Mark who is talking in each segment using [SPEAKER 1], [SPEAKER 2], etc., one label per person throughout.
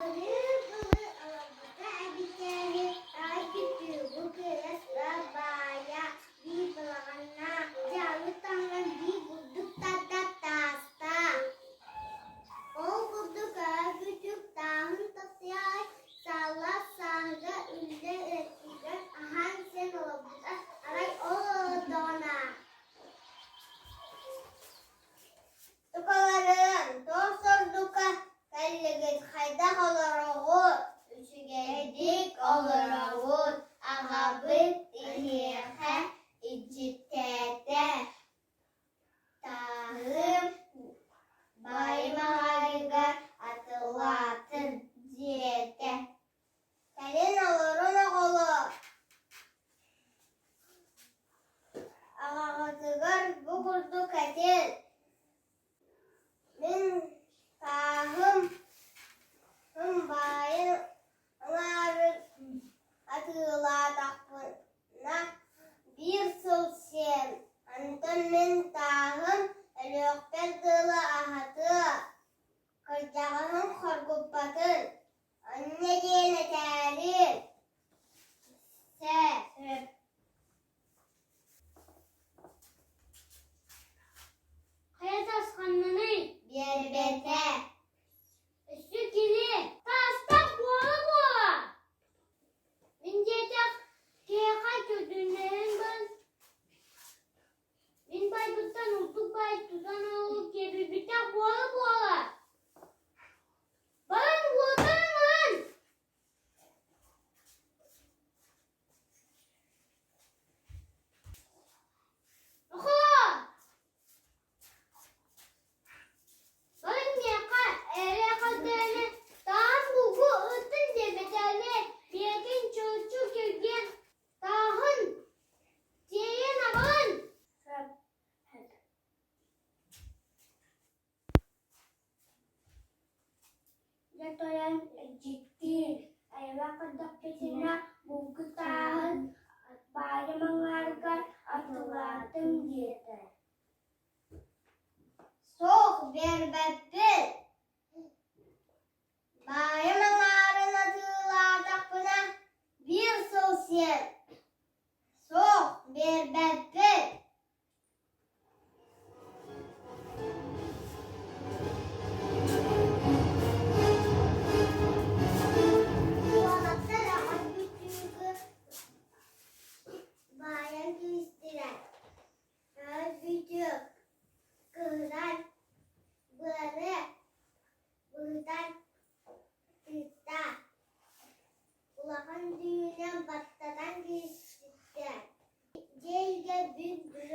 [SPEAKER 1] Былыр-былыр олорбута эбитээһи Аайбытыыбы кыайа баайа биир балаҕаннаах дьаалы таҥнан биир бурдук тардар таастаах. Ол курдук Аайбытык тааһын тахсыай саалла сааһыга үллэ өттүгэр аһаан сиэн олорбута арай ол олордоҕуна Тукаларыам, туох сордукка кэллигит, хайдах олороҕут? Үчүгэйдик олоробут, аҕабыт эһиэхэ илдьиттээтэ, тааһым баайымаҕайыгар атылаатын диэтэ. Кэлин олорун оҕолоор, аҕаҕытыгар бу курдук этин: Мин тааһым баайын аҥаарын атыылаатахпына биир сыл сиэм, онтон мин тааһым өлүөхпэр дылы аһатыа, кырдьаҕаһым хоргуппатын Анна диэн этээри сэ
[SPEAKER 2] Хайа таас ханнаный?
[SPEAKER 1] Биэрбэтэ.
[SPEAKER 2] Өссө кини таастаах буола-буола. Мин диэтэх киһиэхэ көрдүннэрэн баран Мин байбыттан ордук баай тутан ол киэбирбитэх буола-буола. Баран уотан ылан! Нохоо! Баран миэхэ эрэ хардыаны таһан булгу ыттын диэбэтэҕинэ миэтин чочу киргиэн Тааһын тиэйэн аҕалын
[SPEAKER 3] Дьэ тойон илдьиттиир, айылаах көрдөхпүтүнэ булгу тааһын баайым аҥаарыгар атылаатым диэтэ.
[SPEAKER 1] Суох биэрбэппин Баайым аҥаарын атыылаатахпына биир сыл сиэн, суох биэрбэппин Уолаттар аҕай бүтүүгү баайан киистилэр Бүтүк кыһынан быаны быһытан тыытта, улахан дүҥүрүнэн баттатан киирбиттэр. Дьиэ иһигэр бүк-бүк.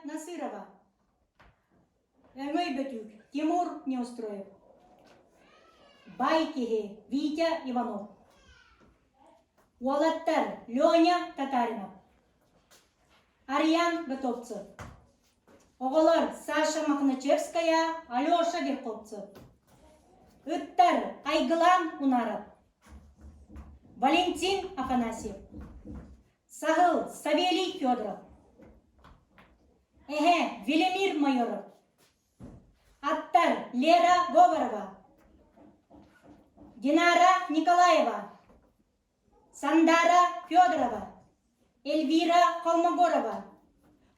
[SPEAKER 4] Насырова. Өҥөй Бөтүүк Тимур Неустроев. Бай киһи Витя Иванов. Уолаттар Леня Татаринов. Арьян Готовцев. Оҕолор Саша Мохначевская, Алеша Верховцев. Ыттар Айгылан Унаров. Валентин Афанасьев. Саһыл Савелий Федоров. Эһэ Велимир Майоров. Аттар Лера Говорова. Динара Николаева. Сандара Федорова. Эльвира Холмогорова.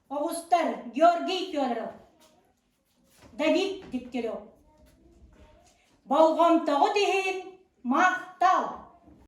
[SPEAKER 4] Оҕустар Георгий Федоров. Давид Дегтярев. Болҕомтоҕут иһин мах.